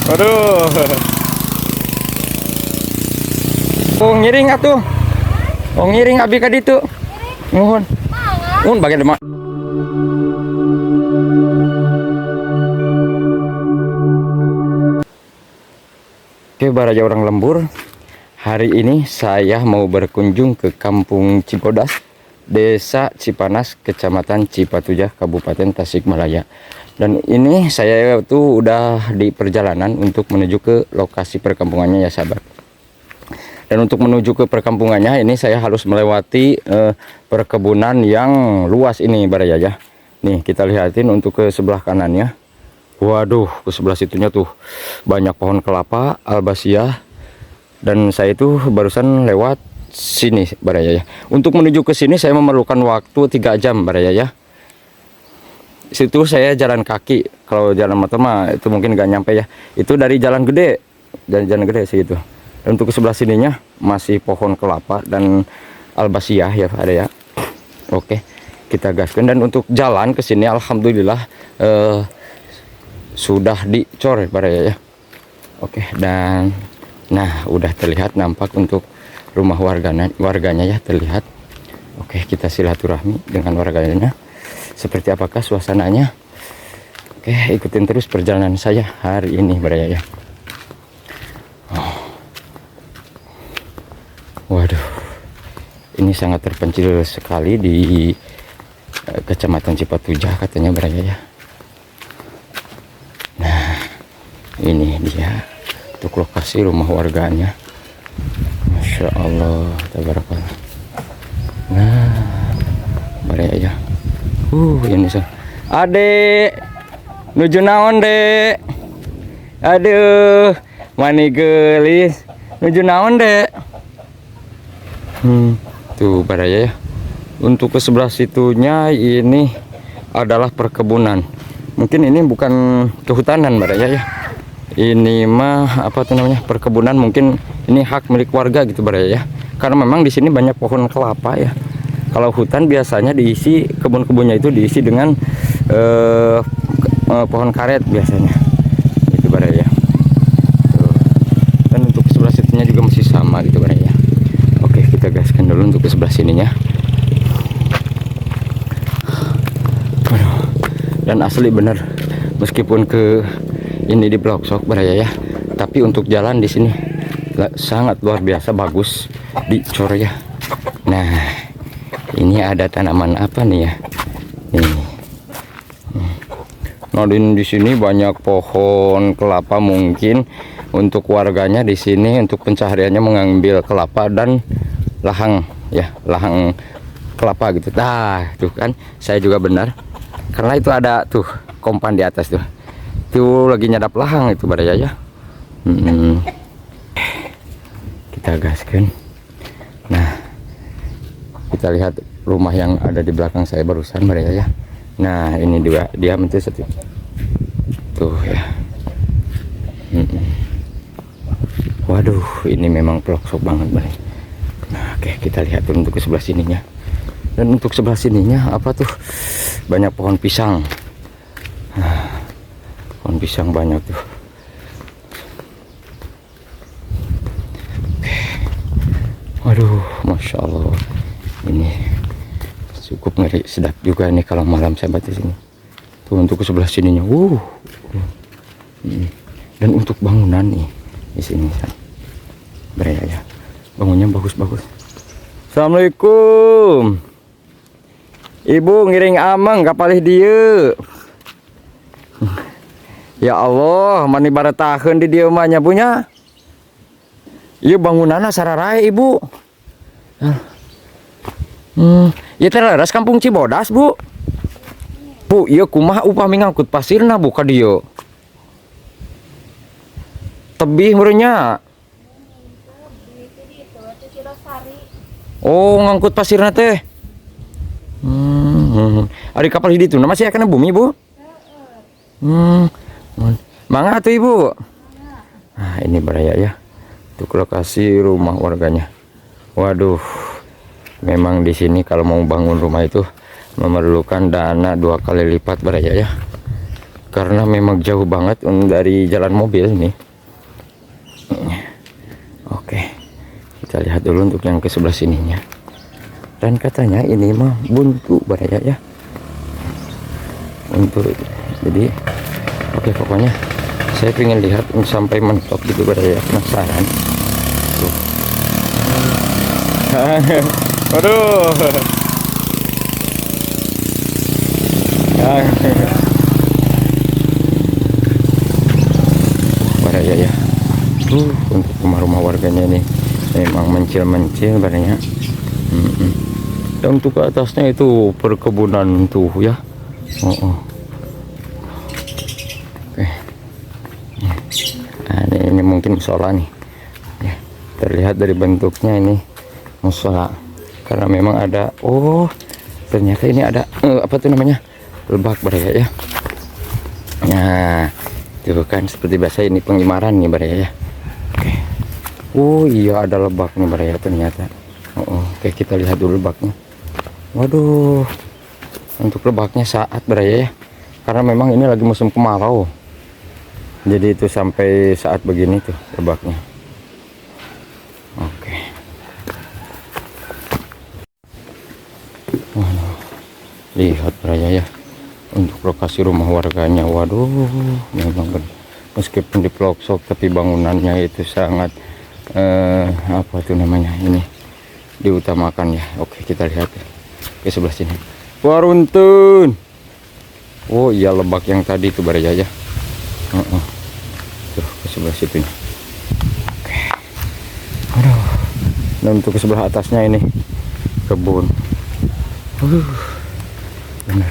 Waduh. Oh, ngiring atuh. Oh, ngiring abi ka ditu. Nuhun. Nuhun bagian demak. Oke, Baraja orang lembur. Hari ini saya mau berkunjung ke Kampung Cibodas, Desa Cipanas, Kecamatan Cipatujah, Kabupaten Tasikmalaya. Dan ini saya tuh udah di perjalanan untuk menuju ke lokasi perkampungannya ya sahabat. Dan untuk menuju ke perkampungannya ini saya harus melewati perkebunan yang luas ini Baraya ya. Nih kita lihatin untuk ke sebelah kanannya. Waduh, ke sebelah situnya tuh banyak pohon kelapa, albasia. Dan saya itu barusan lewat sini Baraya ya. Untuk menuju ke sini saya memerlukan waktu 3 jam Baraya ya. Situ saya jalan kaki. Kalau jalan motor mah itu mungkin nggak nyampe ya. Itu dari jalan gede, dari jalan gede segitu. Dan untuk ke sebelah sininya masih pohon kelapa dan albasia ya ada ya. Oke, kita gaskan. Dan untuk jalan ke sini alhamdulillah sudah dicor Baraya ya. Oke, dan nah udah terlihat nampak untuk rumah warganya, warganya ya terlihat. Oke, kita silaturahmi dengan warganya. Seperti apakah suasananya? Oke, ikutin terus perjalanan saya hari ini Baraya ya. Oh. Waduh, ini sangat terpencil sekali di Kecamatan Cipatujah katanya Baraya ya. Nah, ini dia untuk lokasi rumah warganya. Masya Allah, tabarakallah. Nah, Baraya ya. Ini so. Adek, nuju naon, Dek? Aduh, mani geulis. Nuju naon, Dek? Tuh Baraya ya. Untuk ke sebelah situnya ini adalah perkebunan. Mungkin ini bukan kehutanan Baraya ya. Ini mah apa tuh namanya? Perkebunan, mungkin ini hak milik warga gitu Baraya ya. Karena memang di sini banyak pohon kelapa ya. Kalau hutan biasanya diisi, kebun-kebunnya itu diisi dengan pohon karet biasanya. Itu Baraya ya. Tuh. Dan untuk sebelah situnya juga masih sama gitu Baraya ya. Oke, kita gaskan dulu untuk ke sebelah sininya. Waduh. Dan asli bener, meskipun ke ini di pelosok Baraya ya, tapi untuk jalan di sini sangat luar biasa bagus dicor ya. Nah, ini ada tanaman apa nih ya? Nih. Nah, di sini banyak pohon kelapa, mungkin untuk warganya di sini untuk pencahariannya mengambil kelapa dan lahang ya, lahang kelapa gitu. Nah, tuh kan saya juga benar. Karena itu ada tuh kompan di atas tuh. Itu lagi nyadap lahang itu Baraya ya. Kita gaskan. Nah, kita lihat rumah yang ada di belakang saya barusan Baraya ya. Nah, ini dia, dia menteri satu. Tuh ya. Waduh, ini memang pelosok banget Baraya. Nah, oke, kita lihat dulu untuk ke sebelah sininya. Dan untuk sebelah sininya apa tuh? Banyak pohon pisang. Nah, pohon pisang banyak tuh. Oke. Waduh, masya Allah. Ini cukup ngeri sedap juga nih kalau malam sahabat di sini. Tuh untuk ke sebelah sininya. Dan untuk bangunan nih di sini Baraya ya. Bangunnya bagus-bagus. Assalamualaikum. Ibu ngiring ameng ka palih dieu. Ya Allah, mani baretaheun di dieu mah nya punya. Ieu bangunanna sararae Ibu. Ieu teh leres Kampung Cibodas, Bu. Bu, ieu kumaha upami ngangkut pasirna Bu ka dieu? Tebih meureun nya. Oh, ngangkut pasirna teh. Ari kapal ditu masih kana bumi, Bu? Mangga tuh Ibu. Nah, ini Baraya ya. Untuk lokasi rumah warganya. Waduh. Memang di sini kalau mau bangun rumah itu memerlukan dana 2 kali lipat Baraya ya. Karena memang jauh banget dari jalan mobil nih. Oke, kita lihat dulu untuk yang ke sebelah sininya. Dan katanya ini mah buntu, baraya, ya. Untuk jadi oke, pokoknya saya pengen lihat sampai mentok gitu, baraya, penasaran. Tuh. Waduh. Kang. Baraya ya. Tuh, untuk rumah-rumah warganya ini memang mencil-mencil, baraya. Dan untuk ke atasnya itu perkebunan tuh ya. Oh. Oke. Nah, ini mungkin musola nih. Ya, terlihat dari bentuknya ini musola. Karena memang ada, oh, ternyata ini ada apa tuh namanya? Lebak, baraya, ya. Nah, itu kan seperti biasa ini pengimaran nih, baraya, ya. Oke. Oh iya, ada lebak nih, baraya, ternyata. Oh, oke, kita lihat dulu lebaknya. Waduh. Untuk lebaknya saat, baraya, ya. Karena memang ini lagi musim kemarau. Jadi itu sampai saat begini tuh lebaknya. Oke. Waduh. Lihat, baraya, ya. Untuk lokasi rumah warganya, waduh, memang benar. Meskipun di pelosok tapi bangunannya itu sangat apa tuh namanya ini diutamakan ya. Oke, kita lihat ke sebelah sini. Waruntun. Oh iya, lebak yang tadi itu, baraya, ya. Tuh ke sebelah situ. Oke. Aduh. Dan untuk ke sebelah atasnya ini kebun. Benar.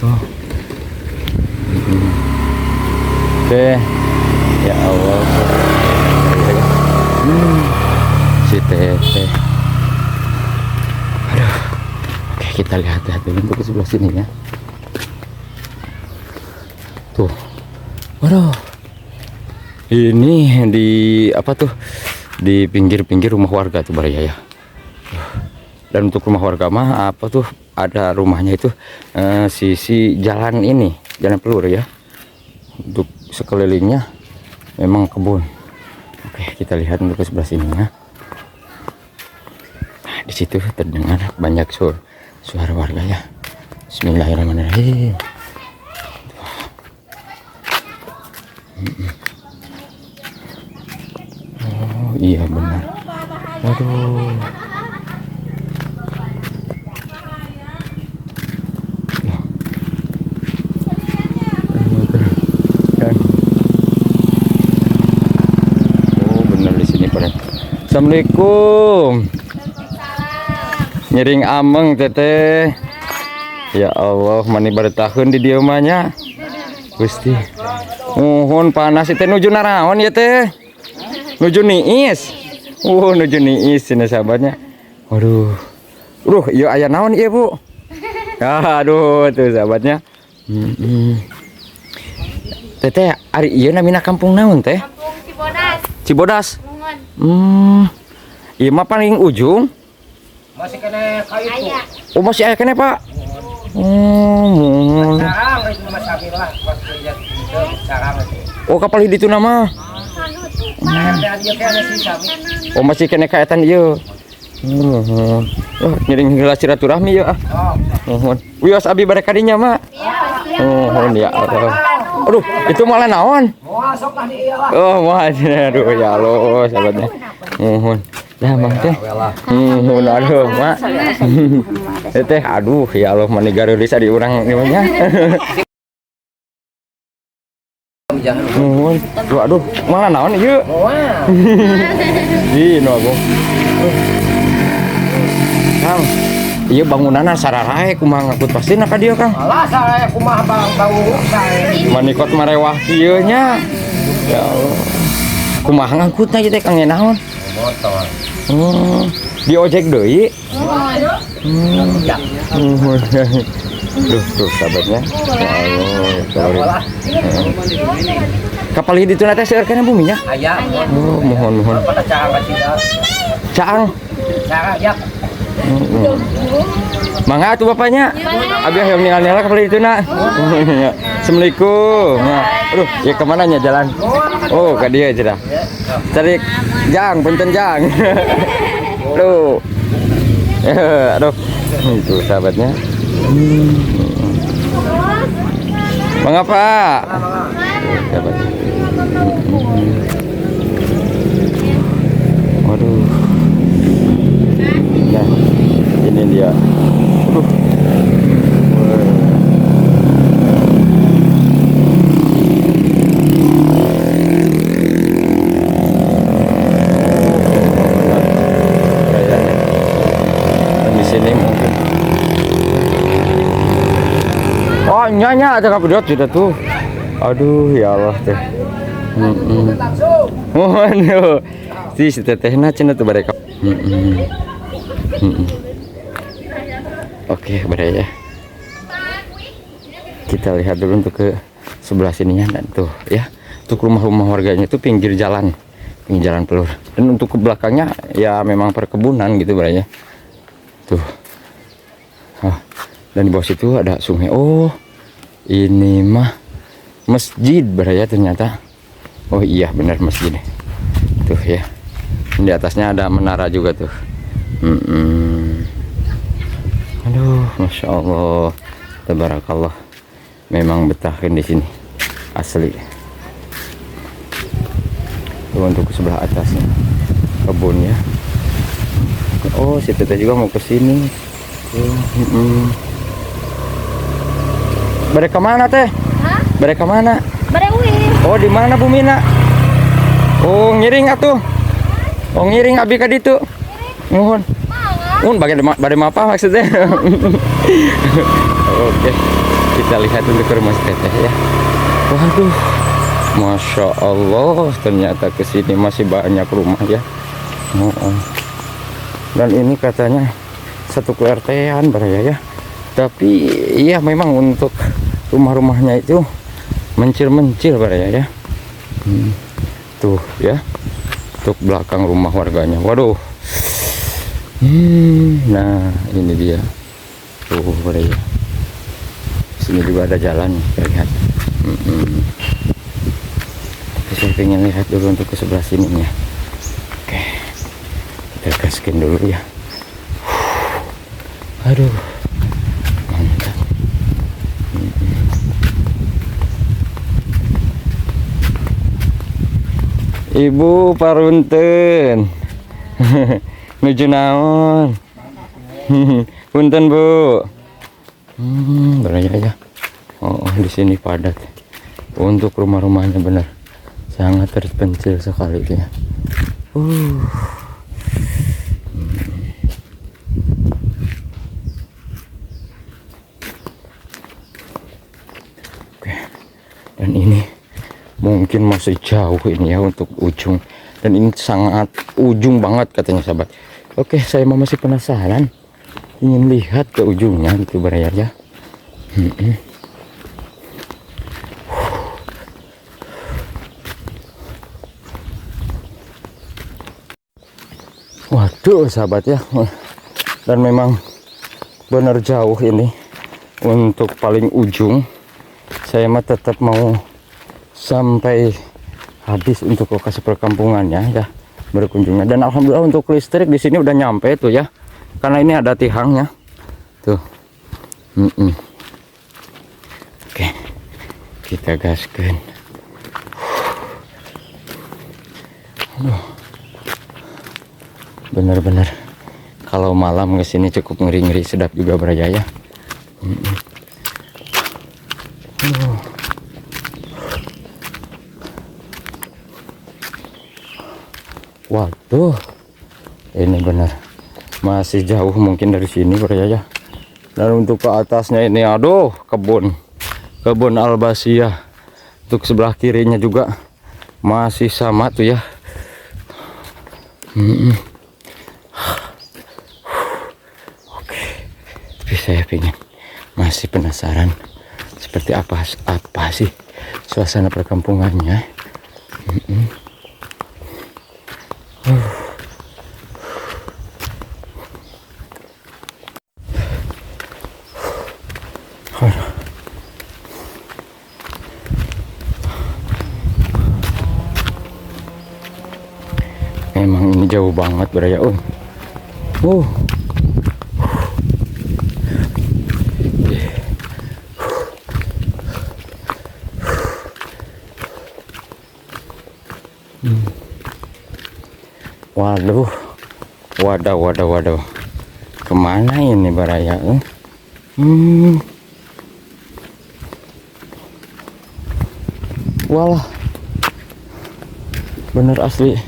Oh. Oke. Ya Allah. Si teteh. Aduh. Oke, kita lihat-lihat dulu untuk ke sebelah sini ya. Tuh. Waduh. Ini di apa tuh? Di pinggir-pinggir rumah warga tuh, baraya, ya. Dan untuk rumah warga mah apa tuh? Ada rumahnya itu sisi jalan ini, jalan pelur ya. Untuk sekelilingnya memang kebun. Oke, kita lihat untuk ke sebelah sini ya. Nah, di situ terdengar banyak suara warga ya. Bismillahirrahmanirrahim. Oh iya benar. Waduh. Oh benar di sini pada. Assalamualaikum. Ngiring ameng, teteh. Ya Allah, mani bertahun di dieu mah nya. Gusti. Muhun, panas teh. Nuju naraon ya, teh? Nuju niis. Nuju niis ini sahabatnya. Waduh. Duh, ieu aya naon ieu, Bu? Aduh, tuh sahabatnya. Teteh, ari ieu namina kampung naon, teh? Kampung Cibodas. Cibodas. Muhun. Ieu mah paling ujung. Masih keneh ka itu. Aya. Oh, masih aya keneh, Pak. Oh, muhun. Carang itu Mas Abi lah, pas kerja itu carang itu. Oh, kapal itu nama. Ada dia kayaknya sih sami. Oh, masih keneh kaetan ieu. Muhun. Oh, ngiring heula silaturahmi ya ah. Oh, Muhun. Wios, abi bade kadinya, Mak. Iya, Muhun, ya Allah. Aduh, itu malah naon? Moal sok lah di ieu lah. Oh, wah, aduh ya Allah, sahabatnya. Muhun. Lah, Mang teh. Muhun, aduh, Mak. Teteh, aduh, ya Allah, mani gareulis di urang namanya. Muhun. Aduh, aduh, malah naon ieu? Moal. Ih, nu agung. Kang, ieu bangunanna sararae, kumaha ngangkut pasti ka dieu, Kang? Alah, saya kumaha bang bau saya. Manikot marewah kieu nya. Ya Allah. Kumaha ngangkutna ieu teh, Kang, naon? Motor. Di ojek deui. Duh, tuh sahabatnya. Ya Allah, ya Allah. Kapal itu teh seueur kana buminya. Aya. Oh, muhun muhun. Pada carang kacida. Caang. Carang ya. Mangga atuh bapaknya. Abi hayang ningali ka itu nak. Assalamualaikum. Nah, aduh, ya kemana nya jalan? Oh, ke dia aja dah. Cari jang, punten jang. Aduh. Aduh. Itu sahabatnya. Mangga Pak. Sahabatnya. Waduh. Nah, ini dia. Aduh. Kayaknya. Dan di sini mungkin. Oh, nyanya ada kabudot sudah tuh. Aduh, ya Allah teh. Heeh. Waduh. Si tetehna cenah tuh bareka. Heeh. Heeh. Oke, baraya. Kita lihat dulu untuk ke sebelah sininya dan tuh ya. Untuk rumah-rumah warganya itu pinggir jalan pelur. Dan untuk ke belakangnya ya memang perkebunan gitu baraya. Tuh. Oh, dan di bawah situ ada sungai. Oh, ini mah masjid baraya ternyata. Oh iya benar masjid. Tuh ya. Di atasnya ada menara juga tuh. Aduh, masya Allah, tabarakallah. Memang betahin di sini, asli. Tuh untuk ke sebelah atasnya, kebunnya. Oh, si teteh juga mau ke sini. Bade ka mana teh? Hah? Bade ka mana? Bade uih. Oh, di mana Bu Mina? Oh, ngiring atuh. Oh, ngiring abi ka ditu. Nuhun. Nuhun bade bade apa maksudnya? Oke, kita lihat untuk ke rumah si teteh ya. Waduh, masya Allah, ternyata kesini masih banyak rumah ya. Oh. Dan ini katanya satu KRT-an baraya ya. Tapi iya memang untuk rumah-rumahnya itu mencil-mencil baraya ya. Tuh ya, untuk belakang rumah warganya. Waduh. Nah ini dia. Tuh baraya. Sini juga ada jalan, kita lihat. Tapi saya pengen lihat dulu untuk ke sebelah sininya. Oke, kita gaskin dulu ya. Aduh, mantap. Ibu parunten. Nuju naon? Punten Bu. Benar ya. Oh, di sini padat. Untuk rumah-rumahnya benar sangat terpencil sekali itu ya. Oke. Dan ini mungkin masih jauh ini ya untuk ujung. Dan ini sangat ujung banget katanya sahabat. Oke, saya masih penasaran, ingin lihat ke ujungnya gitu baraya ya. Waduh sahabat ya, dan memang benar jauh ini untuk paling ujung. Saya mah tetap mau sampai habis untuk lokasi perkampungannya ya, berkunjungnya. Dan alhamdulillah untuk listrik di sini udah nyampe tuh ya, karena ini ada tihangnya tuh. Oke, kita gaskan. Aduh, bener-bener kalau malam ke sini cukup ngeri-ngeri sedap juga beraya ya. Aduh. Waduh, ini benar masih jauh mungkin dari sini beraya ya. Dan untuk ke atasnya ini, aduh, kebun, kebun albasia. Untuk sebelah kirinya juga masih sama tuh ya. Oke, tapi saya pingin masih penasaran seperti apa sih suasana perkampungannya. Memang ini jauh banget baraya. Oh. Oh. Waduh, waduh, waduh, waduh. Kemana ini baraya? Hmm. Walah, bener asli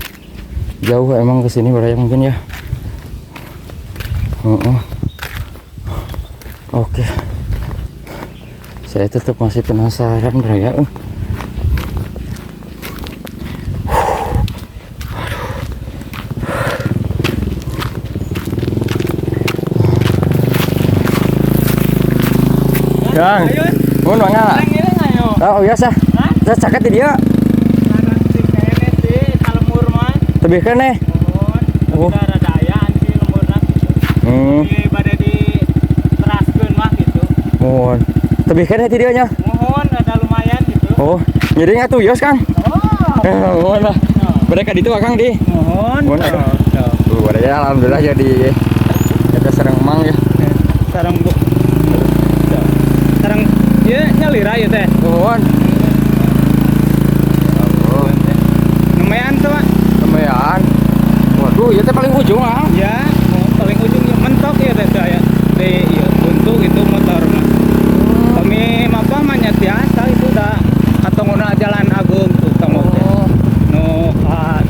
jauh emang ke sini baraya mungkin ya. Oke, saya tetap masih penasaran baraya. Kang, mun mangga. Oh biasa. Saya caket di dia. Tebih keneh. Oh. Rada ayaan sih lemburna gitu. Bade diteraskeun mah gitu. Mohon. Tebih keneh ti dieu nya. Mohon rada lumayan gitu. Oh, jadi atuh yos Kang. Oh. Mohon lah. Bade ka ditu Kang di. Mohon. Mohon. Tuh, bade ya alhamdulillah jadi kita sareng mang ya. Sareng bu. Sareng ieu nyalira ieu teh. Mohon. Lumayan tuh, Pak. Lumayan. Waduh, ieu teh paling ujung ah. Ya, paling ujung ya mentok ya teh saya. Di ieu buntu gitu motor mah. Kami mapa mah nya biasa itu udah katongona Jalan Agung tuh tongok teh. Nu ka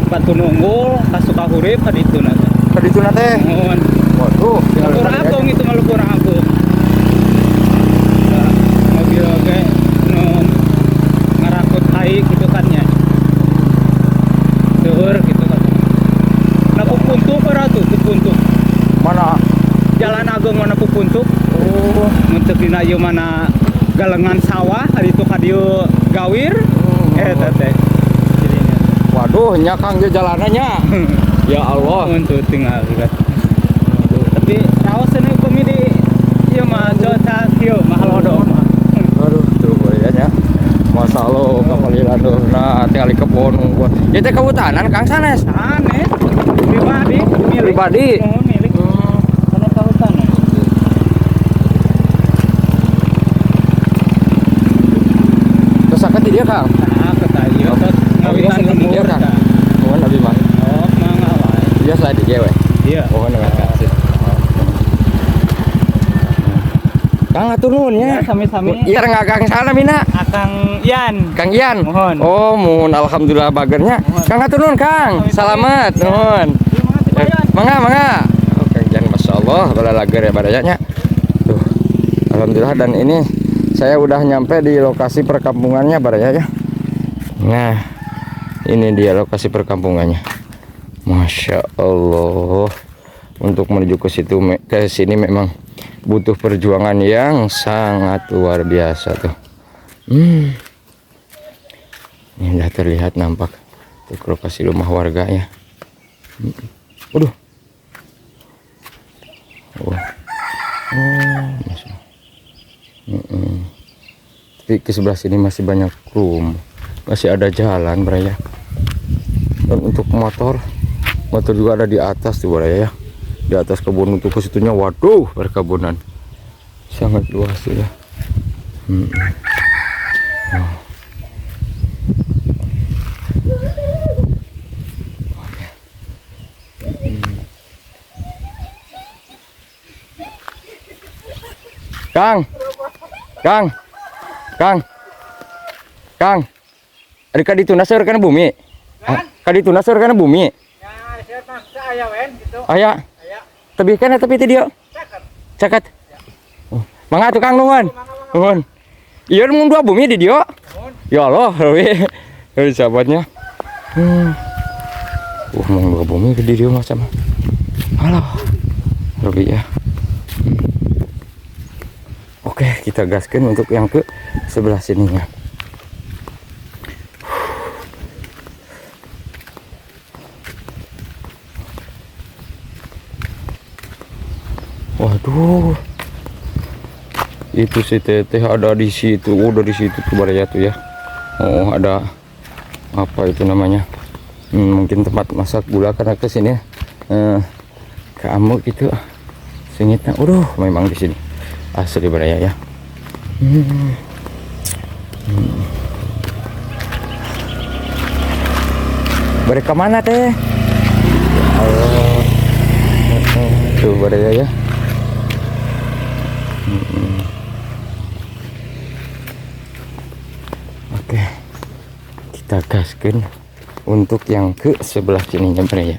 Batu Nunggul, ka Sukahurip ka ditu na teh. Ka ditu na teh. Mohon. Waduh, Lembur Agung itu mah Lembur Agung. Nah, mobil oge nu ngarakut kai gitu kan nya. Seueur gitu kan. Nah, Pupuntuk ora tuh, Pupuntuk. Mana? Jalan Agung mana Pupuntuk? Oh, mun teu dina ieu mana galengan sawah, hari itu ka dieu gawir. Eta teh. Jadinya. Waduh, nya Kang ieu jalanannya. Ya Allah. Mun tuh tinggal kan. Tapi raos ini upami di ieu mah cuaca kieu mah halodo mah. Aduh, tuh ya nya. Masa Allah kapalilan tuh. Nah, tinggal di kebon unggul. Ieu teh kehutanan Kang sanes. Sanes pribadi milik. Pribadi. Oh, milik. Karena kehutanan. Terus saket di dia Kang. Nah, kata ieu tos ngawitan Di dia lembur. Kang. Mohon abi mah. Oh, mangga wae. Iya saya di dia we. Iya. Mohon terima kasih. Kang atur nuhun nya. Ya, sami-sami. Iya enggak Kang sana mina. Akang Ian. Kang Ian. Mohon. Oh, mohon alhamdulillah bagernya. Mohon. Kang atur nuhun Kang. Sami-sami. Salamat, nuhun. Iya, makasih, Pak Ian. Mangga, mangga. Oh, Kang Ian Masya Allah, balalager ya barayanya. Tuh. Alhamdulillah dan ini saya udah nyampe di lokasi perkampungannya baraya ya. Nah, ini dia lokasi perkampungannya. Masya Allah. Untuk menuju ke situ ke sini memang butuh perjuangan yang sangat luar biasa tuh. Ini udah terlihat nampak untuk lokasi rumah warga ya. Waduh. Oh. Oh, masuk. Tapi ke sebelah sini masih banyak room, masih ada jalan baraya. Dan untuk motor, motor juga ada di atas tuh baraya ya. Di atas kebun untuk ke situnya, waduh, perkebunan sangat luas tuh ya. Oh. Oke. Kang, Kang, Kang, Kang, ada kaditu naseur kana bumi? Kaditu naseur kana bumi? Ya, saya mah aya wen gitu. Aya. Aya. Tebih kana tapi ti dieu. Caket. Caket. Oh, mangga tukang nuhun. Nuhun. Ieu mun dua bumi di dieu. Ya Allah, we. Heuh sahabatnya. Mun dua bumi di dieu mah sama. Alah. Lebih ya. Oke, kita gaskan untuk yang ke sebelah sininya. Waduh, itu si teteh ada di situ. Oh, udah di situ tuh baraya tuh ya. Oh, ada apa itu namanya? Mungkin tempat masak gula karena ke sini kamu gitu seungitna. Udah, memang di sini asli baraya ya. Balik ke mana teh? Ya Allah. Tuh baraya ya. Oke. Kita gaskeun untuk yang ke sebelah sininya baraya.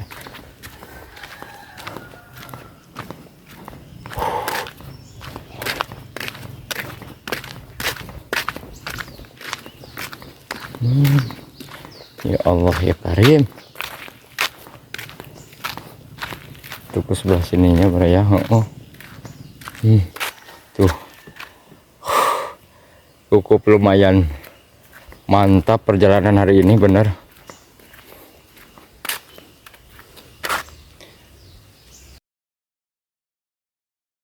Ya Allah ya Karim. Tuh ke sebelah sininya baraya. Oh. Tuh. Cukup lumayan mantap perjalanan hari ini bener.